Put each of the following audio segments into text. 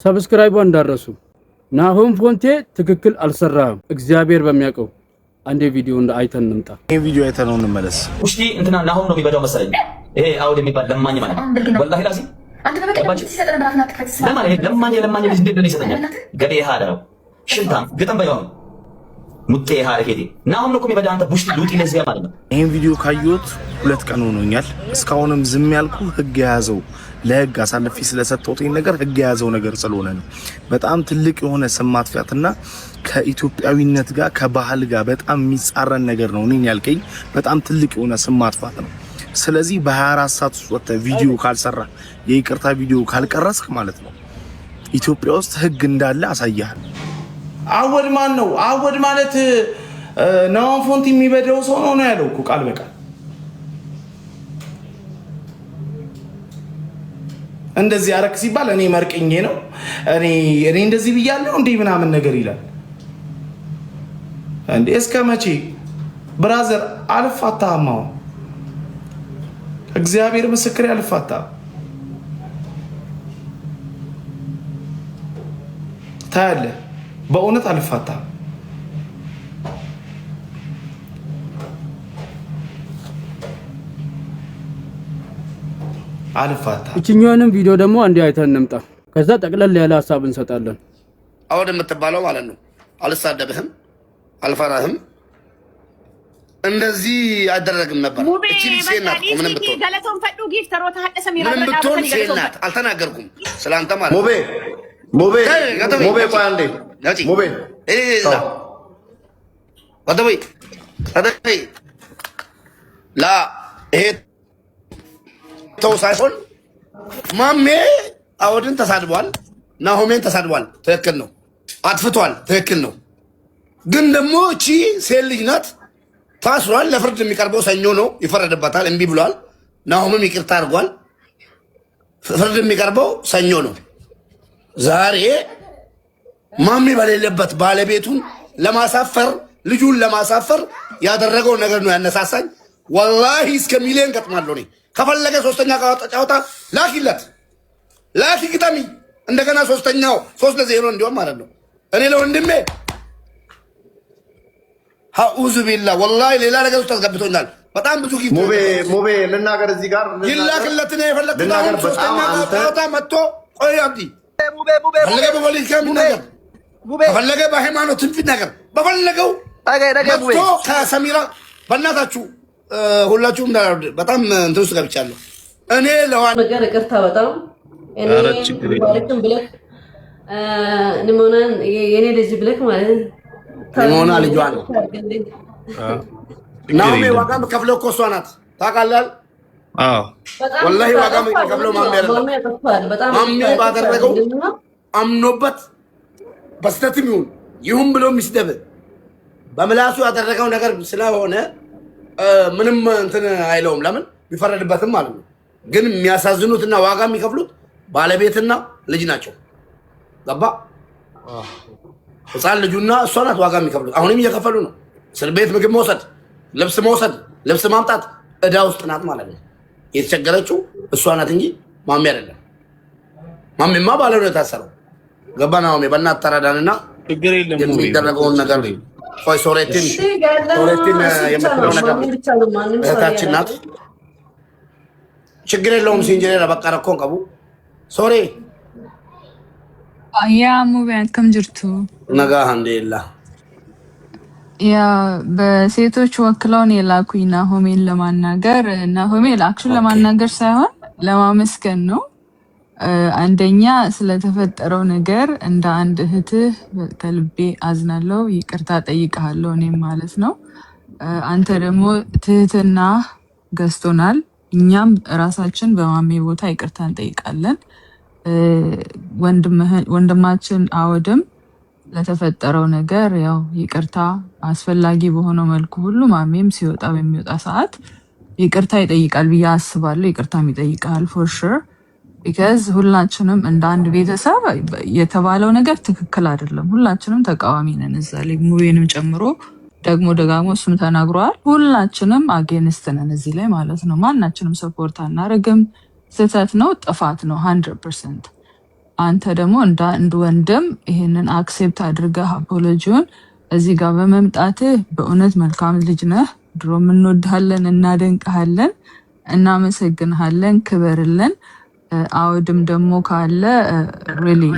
Subscribe እንዳረሱ። ናሆም ፎንቴ ትክክል አልሰራህም። እግዚአብሔር በሚያውቀው አንዴ ቪዲዮ አይተን እንምጣ። ይሄን ቪዲዮ አይተነው እንመለስ። ውሽቲ እንትና ናሆም ነው የሚበዳው መሰለኝ። ይሄ አውድ የሚባል ለማኝ ማለት ነው። ወላሂ ላዚ ለማኝ ለማኝ ልጅ እንዴት ይሰጠኛል? ገዴ ሃዳው ሽንታም ግጥም በይው ሙጤ ሃረኬቴ ናሆም ነው እኮ የሚበዳ አንተ ቡሽቲ ሉጢ ለዚያ ማለት ነው። ይሄን ቪዲዮ ካየሁት 2 ቀን ሆኖኛል። እስካሁንም ዝም ያልኩ ህግ የያዘው ለህግ አሳልፌ ስለሰጠሁት ይሄን ነገር ህግ የያዘው ነገር ስለሆነ ነው። በጣም ትልቅ የሆነ ስም ማጥፋትና ከኢትዮጵያዊነት ጋር ከባህል ጋር በጣም የሚጻረን ነገር ነው። እኔን ያልከኝ በጣም ትልቅ የሆነ ስም ማጥፋት ነው። ስለዚህ በ24 ሰዓት ውስጥ ወጥተህ ቪዲዮ ካልሰራ፣ የይቅርታ ቪዲዮ ካልቀረስክ ማለት ነው፣ ኢትዮጵያ ውስጥ ህግ እንዳለ አሳያል። አወድ ማን ነው? አወድ ማለት ናሆም ፎንቲ የሚበደው ሰው ነው ነው ያለው እኮ ቃል በቃል። እንደዚህ አረክ ሲባል እኔ መርቅኜ ነው፣ እኔ እንደዚህ ብያለሁ እንዴ ምናምን ነገር ይላል። እንዴ እስከ መቼ brother? አልፋታህም። አሁን እግዚአብሔር ምስክሬ አልፋታህም። ታያለህ፣ በእውነት አልፋታህም። አልፋታህም። እችኛዋንም ቪዲዮ ደግሞ አንዴ አይተን እንምጣ። ከዛ ጠቅለል ያለ ሀሳብ እንሰጣለን። አወድ የምትባለው ማለት ነው። አልሳደብህም፣ አልፈራህም። እንደዚህ አይደረግም ነበር። እቺ ልጅ ሴት ናት እኮ፣ ምንም ብትሆን ምንም ብትሆን ሴት ናት። አልተናገርኩም ስለአንተ ማለት ነው። ሙቤ ሙቤ ሙቤ ቆይ አንዴ ሙቤ። ላ ይሄ ተው ሳይሆን ማሜ አወድን ተሳድቧል፣ ናሆሜን ተሳድቧል። ትክክል ነው። አጥፍቷል። ትክክል ነው። ግን ደግሞ እቺ ሴት ልጅ ናት። ታስሯል። ለፍርድ የሚቀርበው ሰኞ ነው። ይፈረድበታል። እምቢ ብሏል። ናሆምም ይቅርታ አድርጓል። ፍርድ የሚቀርበው ሰኞ ነው። ዛሬ ማሜ በሌለበት ባለቤቱን ለማሳፈር፣ ልጁን ለማሳፈር ያደረገው ነገር ነው ያነሳሳኝ። ወላሂ እስከ ሚሊዮን ገጥማለሁ እኔ። ከፈለገ ሶስተኛ ጨዋታ ላኪለት፣ ላኪ ግጠሚ። እንደገና ሶስተኛው 3-0 እንዲሆን ማለት ነው። እኔ ለወንድሜ አዑዙ ቢላ ወላሂ ሌላ ነገር ውስጥ አስገብቶኛል። በጣም ብዙ ጊዜ ሙቤ ሙቤ ልናገር እዚህ ጋር ይላክለት ነው የፈለግኩት። ልናገር አሁን ሶስተኛ በጣም አንተ ጨዋታ መጥቶ ቆይ አብዲ ፈለገ በፖለቲካ የሚናገር፣ ከፈለገ በሃይማኖት ነገር በፈለገው መጥቶ ከሰሚራ በእናታችሁ ሁላችሁም በጣም እንትን ውስጥ ገብቻለሁ። እኔ ለዋ ነገር ይቅርታ በጣም እኔ ባለክም ብለክ ኒሞናን የኔ ልጅ ብለክ ማለት ኒሞና ልጇ ነው። ናኦሚ ዋጋ የምከፍለው እኮ እሷ ናት። ታውቃለህ? ወላሂ ዋጋ የምከፍለው ማሜ አይደለም። ማሜ ባደረገው አምኖበት በስተትም ይሁን ይሁን ብሎ የሚስደብ በምላሱ ያደረገው ነገር ስለሆነ ምንም እንትን አይለውም። ለምን ቢፈረድበትም ማለት ነው። ግን የሚያሳዝኑትና ዋጋ የሚከፍሉት ባለቤትና ልጅ ናቸው። ገባ? ህፃን ልጁና እሷ ናት ዋጋ የሚከፍሉት። አሁንም እየከፈሉ ነው። እስር ቤት ምግብ መውሰድ፣ ልብስ መውሰድ፣ ልብስ ማምጣት እዳ ውስጥ ናት ማለት ነው። የተቸገረችው እሷ ናት እንጂ ማሜ አይደለም። ማሜማ ባለው ነው የታሰረው። ገባ? ናሜ በእናትህ ተረዳንና ችግር የለም ሙቤ። የሚደረገውን ነገር ቆይ ሶሬቲን ሶሬቲን የምትለው ነገር እህታችን ናት። ችግር የለውም። ሲንጀሬራ በቃ ረኮን ቀቡ ሶሬ። Yaa Mubee, akkam jirtu? ነጋ እንዴላ። Yeah በሴቶች ወክለውን የላኩኝ ናሆሜን ለማናገር፣ ናሆሜ actually ለማናገር ሳይሆን ለማመስገን ነው። አንደኛ ስለተፈጠረው ነገር እንደ አንድ እህትህ ከልቤ አዝናለሁ፣ ይቅርታ ጠይቅሃለሁ እኔም ማለት ነው። አንተ ደግሞ ትህትና ገዝቶናል። እኛም ራሳችን በማሜ ቦታ ይቅርታ እንጠይቃለን። ወንድማችን አወድም ለተፈጠረው ነገር ያው ይቅርታ አስፈላጊ በሆነው መልኩ ሁሉ ማሜም ሲወጣ በሚወጣ ሰዓት ይቅርታ ይጠይቃል ብዬ አስባለሁ። ይቅርታም ይጠይቃል for sure, because ሁላችንም እንደ አንድ ቤተሰብ የተባለው ነገር ትክክል አይደለም። ሁላችንም ተቃዋሚ ነን እዛ ላይ፣ ሙቤንም ጨምሮ ደግሞ ደጋግሞ እሱም ተናግሯል። ሁላችንም against ነን እዚህ ላይ ማለት ነው። ማናችንም support አናደርግም። ስህተት ነው፣ ጥፋት ነው 100%። አንተ ደግሞ እንደ አንድ ወንድም ይሄንን accept አድርገህ apology ውን እዚህ ጋር በመምጣትህ በእውነት መልካም ልጅ ነህ። ድሮም እንወድሃለን፣ እናደንቅሃለን፣ እናመሰግንሃለን። ክበርልን። አውድም ደግሞ ካለ really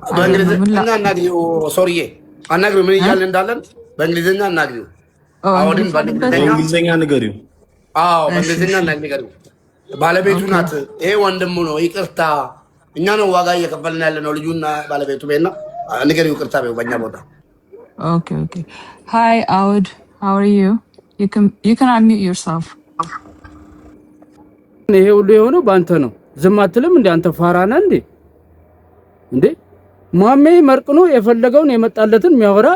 በእንግሊዝኛ አናግሪው፣ ሶርዬ አናግሪው። ምን እያልን እንዳለን በእንግሊዝኛ አናግሪው። አወድን በእንግሊዝኛ ንገሪው። አዎ፣ በእንግሊዝኛ ንገሪው። ባለቤቱ ናት። ይሄ ወንድሙ ነው። ይቅርታ፣ እኛ ነው ዋጋ እየከፈልን ያለ ነው። ልጁና ባለቤቱ ቤና ንገሪው፣ ይቅርታ በይው በእኛ ቦታ። Okay. Hi Awad, how are you? You can unmute yourself. ይሄ ሁሉ የሆነው በአንተ ነው። ዝም አትልም እንዴ? አንተ ፋራ ነህ እንዴ? እንዴ ማሜ መርቅኖ የፈለገውን የመጣለትን የሚያወራ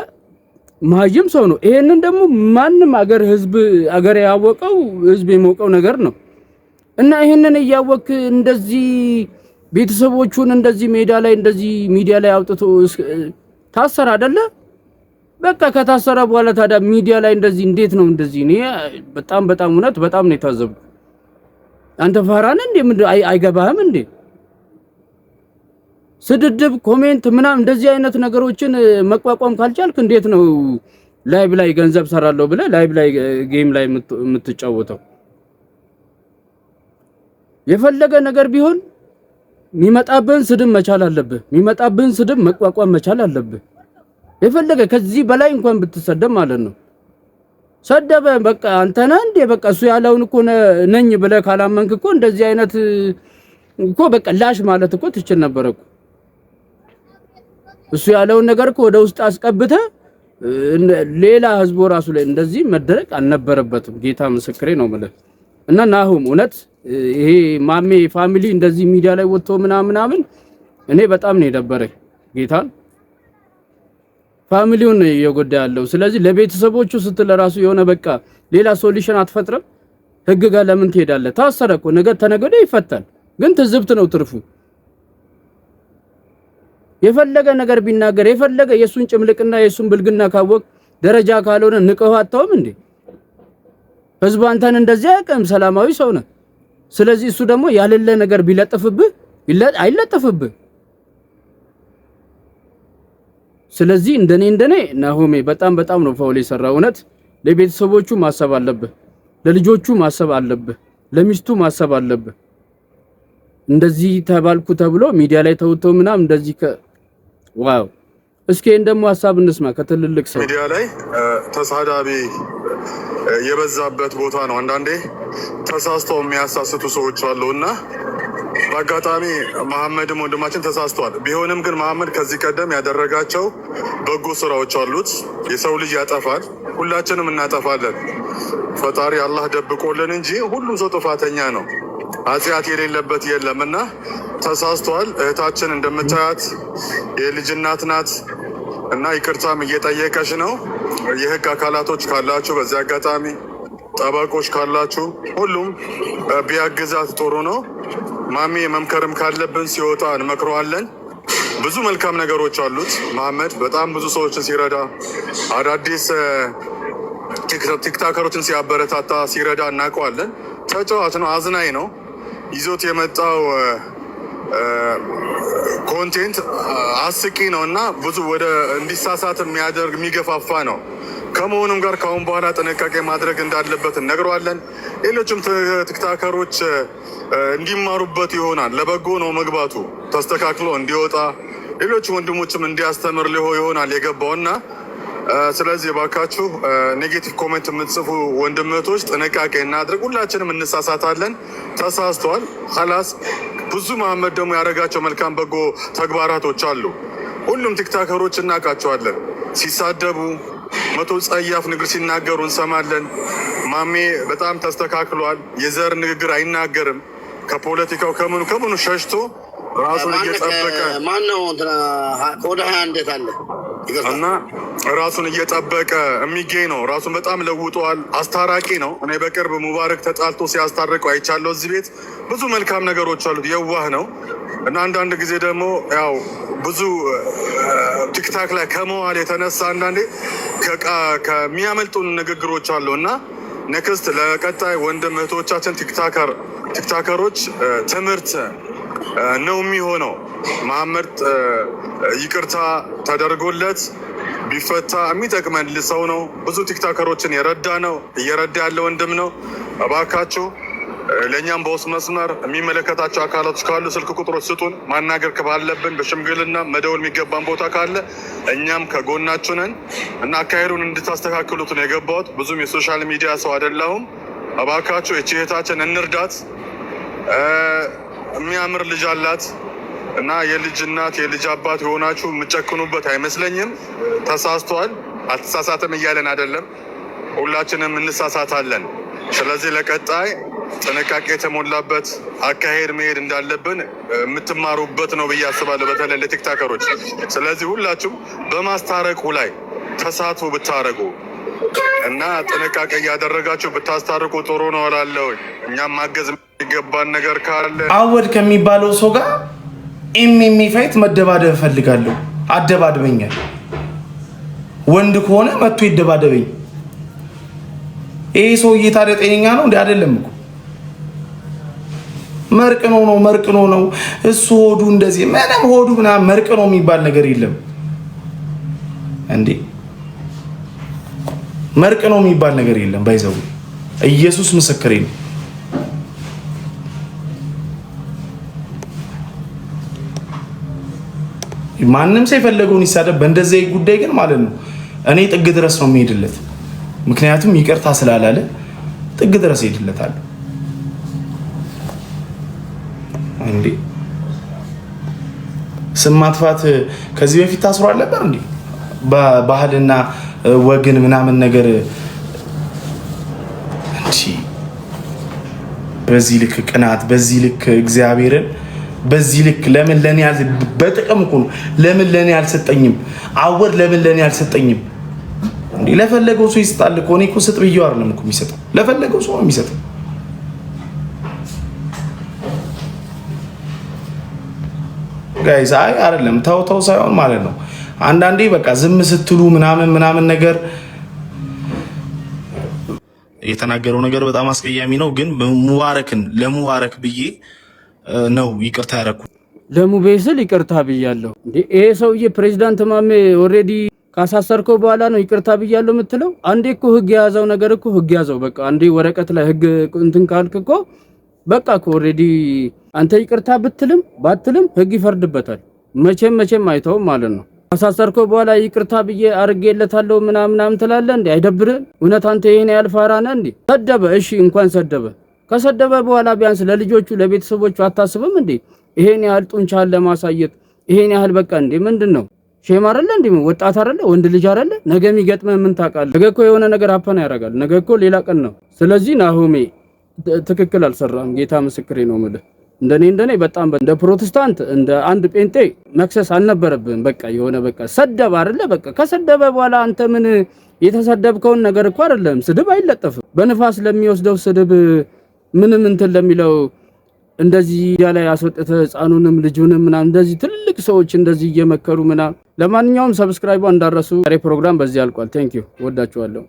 መሀይም ሰው ነው። ይሄንን ደግሞ ማንም አገር ህዝብ አገር ያወቀው ህዝብ የሞቀው ነገር ነው። እና ይሄንን እያወክ እንደዚህ ቤተሰቦቹን እንደዚህ ሜዳ ላይ እንደዚህ ሚዲያ ላይ አውጥቶ ታሰረ አይደለ? በቃ ከታሰረ በኋላ ታዲያ ሚዲያ ላይ እንደዚህ እንዴት ነው እንደዚህ? እኔ በጣም በጣም እውነት በጣም ነው የታዘብኩት። አንተ ፋራ ነህ እንዴ? ምንድን አይገባህም እንዴ? ስድድብ፣ comment ምናምን እንደዚህ አይነት ነገሮችን መቋቋም ካልቻልክ እንዴት ነው live ላይ ገንዘብ ሰራለሁ ብለህ live ላይ game ላይ የምትጫወተው? የፈለገ ነገር ቢሆን የሚመጣብህን ስድብ መቻል አለብህ። የሚመጣብህን ስድብ መቋቋም መቻል አለብህ። የፈለገ ከዚህ በላይ እንኳን ብትሰደብ ማለት ነው። ሰደበ በቃ አንተ ነህ እንዴ? በቃ እሱ ያለውን እኮ ነኝ ብለህ ካላመንክ እኮ እንደዚህ አይነት እኮ በቃ ላሽ ማለት እኮ ትችል ነበር እኮ። እሱ ያለውን ነገር እኮ ወደ ውስጥ አስቀብተህ ሌላ ህዝቡ ራሱ ላይ እንደዚህ መደረግ አልነበረበትም። ጌታ ምስክሬ ነው የምልህ። እና ናሁም እውነት ይሄ ማሜ family እንደዚህ ሚዲያ ላይ ወጥቶ ምናምን ምናምን እኔ በጣም ነው የደበረኝ። ጌታን family ውን ነው እየጎዳ ያለው። ስለዚህ ለቤተሰቦቹ ስትል ራሱ የሆነ በቃ ሌላ solution አትፈጥርም? ህግ ጋር ለምን ትሄዳለህ? ታሰረ እኮ፣ ነገ ተነገ ወዲያ ይፈታል። ግን ትዝብት ነው ትርፉ። የፈለገ ነገር ቢናገር የፈለገ የሱን ጭምልቅና የሱን ብልግና ካወቅ ደረጃ ካልሆነ ንቀው አታውም እንዴ? ህዝቡ አንተን እንደዚህ አያውቅም። ሰላማዊ ሰው ነህ። ስለዚህ እሱ ደግሞ ያለለ ነገር ቢለጥፍብህ አይለጥፍብህ። ስለዚህ እንደኔ እንደኔ ናሆሜ በጣም በጣም ነው foul የሰራ። እውነት ለቤተሰቦቹ ማሰብ አለብህ፣ ለልጆቹ ማሰብ አለብህ፣ ለሚስቱ ማሰብ አለብህ። እንደዚህ ተባልኩ ተብሎ ሚዲያ ላይ ተውቶ ምናምን እንደዚህ wow። እስኪ ይሄን ደግሞ ሀሳብ እንስማ ከትልልቅ ሰው። ሚዲያ ላይ ተሳዳቢ የበዛበት ቦታ ነው። አንዳንዴ ተሳስተው የሚያሳስቱ ሰዎች አሉ እና በአጋጣሚ መሐመድም ወንድማችን ተሳስቷል። ቢሆንም ግን መሐመድ ከዚህ ቀደም ያደረጋቸው በጎ ስራዎች አሉት። የሰው ልጅ ያጠፋል፣ ሁላችንም እናጠፋለን። ፈጣሪ አላህ ደብቆልን እንጂ ሁሉም ሰው ጥፋተኛ ነው። ኃጢአት የሌለበት የለም እና ተሳስቷል። እህታችን እንደምታያት የልጅ እናት ናት እና ይቅርታም እየጠየቀች ነው። የህግ አካላቶች ካላችሁ በዚህ አጋጣሚ ጠበቆች ካላችሁ ሁሉም ቢያግዛት ጥሩ ነው። ማሚ መምከርም ካለብን ሲወጣ እንመክረዋለን። ብዙ መልካም ነገሮች አሉት መሐመድ። በጣም ብዙ ሰዎችን ሲረዳ፣ አዳዲስ ቲክታከሮችን ሲያበረታታ ሲረዳ እናውቀዋለን። ተጫዋች ነው፣ አዝናኝ ነው። ይዞት የመጣው content አስቂ ነው እና ብዙ ወደ እንዲሳሳት የሚያደርግ የሚገፋፋ ነው። ከመሆኑም ጋር ከአሁን በኋላ ጥንቃቄ ማድረግ እንዳለበት እነግረዋለን። ሌሎችም ቲክታከሮች እንዲማሩበት ይሆናል። ለበጎ ነው መግባቱ፣ ተስተካክሎ እንዲወጣ ሌሎች ወንድሞችም እንዲያስተምር ሊሆ ይሆናል የገባው። እና ስለዚህ እባካችሁ negative comment የምትጽፉ ወንድም እህቶች ጥንቃቄ እናድርግ። ሁላችንም እንሳሳታለን። ተሳስቷል። خلاص። ብዙ መሐመድ ደግሞ ያደረጋቸው መልካም በጎ ተግባራቶች አሉ። ሁሉም ቲክታከሮች እናውቃቸዋለን። ሲሳደቡ መቶ ጸያፍ ንግግር ሲናገሩ እንሰማለን። ማሜ በጣም ተስተካክሏል። የዘር ንግግር አይናገርም። ከፖለቲካው ከምኑ ከምኑ ሸሽቶ ራሱን እየጠበቀ ማነው ከወደ 20 እንዴት አለ? እና ራሱን እየጠበቀ የሚገኝ ነው። ራሱን በጣም ለውጧል። አስታራቂ ነው። እኔ በቅርብ ሙባረክ ተጣልቶ ሲያስታርቀው አይቻለሁ። እዚህ ቤት ብዙ መልካም ነገሮች አሉት። የዋህ ነው እና አንዳንድ ጊዜ ደግሞ ያው ብዙ ቲክታክ ላይ ከመዋል የተነሳ አንዳንዴ ከሚያመልጡን ንግግሮች አሉ። እና next ለቀጣይ ወንድም እህቶቻችን ቲክታከሮች ትምህርት ነው የሚሆነው። መሐመድ ይቅርታ ተደርጎለት ቢፈታ የሚጠቅመን ሰው ነው። ብዙ ቲክቶከሮችን የረዳ ነው፣ እየረዳ ያለ ወንድም ነው። እባካችሁ ለእኛም በውስጥ መስመር የሚመለከታቸው አካላቶች ካሉ ስልክ ቁጥሮች ስጡን። ማናገር ካለብን በሽምግልና መደወል የሚገባን ቦታ ካለ እኛም ከጎናችሁ ነን እና አካሄዱን እንድታስተካክሉት ነው የገባሁት። ብዙም የ social media ሰው አይደለሁም። እባካችሁ ይህች እህታችን እንርዳት። የሚያምር ልጅ አላት እና የልጅ እናት የልጅ አባት የሆናችሁ የምጨክኑበት አይመስለኝም። ተሳስቷል፣ አልተሳሳተም እያለን አይደለም። ሁላችንም እንሳሳታለን። ስለዚህ ለቀጣይ ጥንቃቄ የተሞላበት አካሄድ መሄድ እንዳለብን የምትማሩበት ነው ብዬ አስባለሁ፣ በተለይ ለቲክታከሮች። ስለዚህ ሁላችሁም በማስታረቁ ላይ ተሳትፎ ብታረጉ እና ጥንቃቄ እያደረጋችሁ ብታስታርቁ ጥሩ ነው እላለሁ። እኛም ማገዝ የሚገባን ነገር ካለ አወድ ከሚባለው ሰው ጋር MMA fight መደባደብ እፈልጋለሁ። አደባድበኛል። ወንድ ከሆነ መጥቶ ይደባደበኝ። ይሄ ሰውዬ ታዲያ ጤነኛ ነው እንዴ? አይደለም እኮ፣ መርቅኖ ነው፣ መርቅኖ ነው እሱ። ሆዱ እንደዚህ ምንም ሆዱ ምናምን መርቅኖ የሚባል ነገር የለም እንዴ። መርቅኖ የሚባል ነገር የለም። By the way፣ ኢየሱስ ምስክሬ ነው። ማንም ሰው የፈለገውን ይሳደብ። በእንደዚህ ጉዳይ ግን ማለት ነው እኔ ጥግ ድረስ ነው የምሄድለት። ምክንያቱም ይቅርታ ስላላለ ጥግ ድረስ ሄድለታለሁ። እንዴ፣ ስም ማጥፋት ከዚህ በፊት ታስሮ አልነበር እንዴ? ባህልና ወግን ምናምን ነገር እንቺ በዚህ ልክ ቅናት፣ በዚህ ልክ እግዚአብሔርን በዚህ ልክ ለምን ለኔ በጥቅም እኮ ነው። ለምን ለኔ አልሰጠኝም? አወድ ለምን ለኔ አልሰጠኝም? እንዴ፣ ለፈለገው ሰው ይሰጣል እኮ። እኔ እኮ ስጥ ብዬው አይደለም እኮ የሚሰጠው፣ ለፈለገው ሰው ነው የሚሰጠው። Guys፣ አይ አይደለም፣ ተው ተው ሳይሆን ማለት ነው አንዳንዴ በቃ ዝም ስትሉ ምናምን ምናምን ነገር የተናገረው ነገር በጣም አስቀያሚ ነው። ግን ሙባረክን ለሙባረክ ብዬ ነው ይቅርታ ያደረኩት። ለሙቤ ስል ይቅርታ ብያለሁ። እንዴ፣ ይሄ ሰውዬ ፕሬዚዳንት ማሜ already ካሳሰርከው በኋላ ነው ይቅርታ ብያለሁ የምትለው? አንዴ እኮ ህግ የያዘው ነገር እኮ ህግ ያዘው። በቃ አንዴ ወረቀት ላይ ህግ እንትን ካልክ እኮ በቃ እኮ already አንተ ይቅርታ ብትልም ባትልም ህግ ይፈርድበታል። መቼም መቼም አይተውም ማለት ነው። ካሳሰርከው በኋላ ይቅርታ ብዬ አድርጌለታለሁ ምናምን ምናምን ትላለህ እንዴ? አይደብርህም? እውነት አንተ ይሄን ያህል ፋራ ነህ እንዴ? ሰደበ፣ እሺ እንኳን ሰደበ። ከሰደበ በኋላ ቢያንስ ለልጆቹ ለቤተሰቦቹ አታስብም እንዴ? ይሄን ያህል ጡንቻህን ለማሳየት ይሄን ያህል በቃ እንዴ፣ ምንድን ነው? Shame አይደለ እንዴ? ወጣት አይደለ? ወንድ ልጅ አይደለ? ነገ የሚገጥምህ ምን ታውቃለህ? ነገ እኮ የሆነ ነገር happen ያደርጋል። ነገ እኮ ሌላ ቀን ነው። ስለዚህ ናሆሜ ትክክል አልሰራም። ጌታ ምስክሬ ነው የምልህ። እንደኔ እንደኔ በጣም እንደ ፕሮቴስታንት እንደ አንድ ጴንጤ መክሰስ አልነበረብህም። በቃ የሆነ በቃ ሰደበ አይደለ? በቃ ከሰደበ በኋላ አንተ ምን የተሰደብከውን ነገር እኮ አይደለም። ስድብ አይለጠፍም። በንፋስ ለሚወስደው ስድብ ምንም እንትን ለሚለው እንደዚህ ላይ አስወጥተህ ህፃኑንም ልጁንም ምናምን እንደዚህ ትልልቅ ሰዎች እንደዚህ እየመከሩ ምናምን። ለማንኛውም subscribe እንዳትረሱ። ዛሬ ፕሮግራም በዚህ አልቋል። Thank you፣ ወዳችኋለሁ።